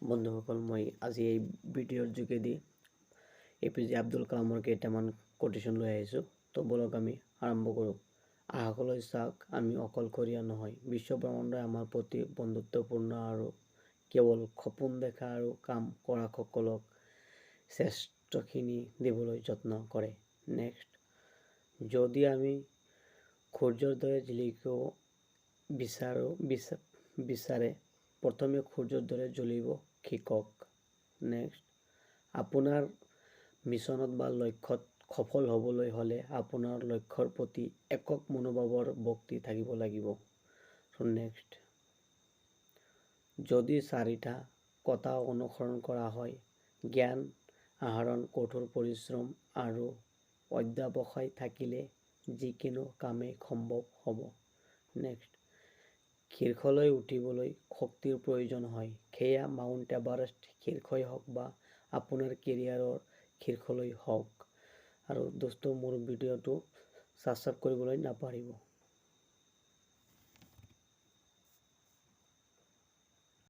বন্ধুসকল, মই আজি এই ভিডিঅ'ৰ যোগেদি এ.পি.জে. আব্দুল কালামৰ কেইটামান কোটেশ্যন লৈ আহিছোঁ। তো ব'লক, আমি আৰম্ভ কৰোঁ। আকাশলৈ চাওক, আমি অকলশৰীয়া নহয়। বিশ্বব্ৰহ্মাণ্ডই আমাৰ প্ৰতি বন্ধুত্বপূৰ্ণ আৰু কেৱল সপোন দেখা আৰু কাম কৰাসকলক শ্ৰেষ্ঠখিনি দিবলৈ যত্ন কৰে। নেক্সট, যদি আমি সূৰ্যৰ দৰে জিলিকিব বিচাৰে, প্ৰথমে সূৰ্যৰ দৰে জ্বলিব শিকক। নেক্সট, আপোনাৰ মিছনত বা লক্ষ্যত সফল হ'বলৈ হ'লে আপোনাৰ লক্ষ্যৰ প্ৰতি একক মনোভাৱৰ ভক্তি থাকিব লাগিব। নেক্সট, যদি চাৰিটা কথা অনুসৰণ কৰা হয়, জ্ঞান আহৰণ, কঠোৰ পৰিশ্ৰম আৰু অধ্যৱসায় থাকিলে যিকোনো কামেই সম্ভৱ হ'ব। নেক্সট, শীৰ্ষলৈ উঠিবলৈ শক্তিৰ প্ৰয়োজন হয়, সেয়া মাউণ্ট এভাৰেষ্ট শীৰ্ষই হওক বা আপোনাৰ কেৰিয়াৰৰ শীৰ্ষলৈ হওক। আৰু দোস্ত, মোৰ ভিডিঅ'টো ছাবস্ক্ৰাইব কৰিবলৈ নাপাহৰিব।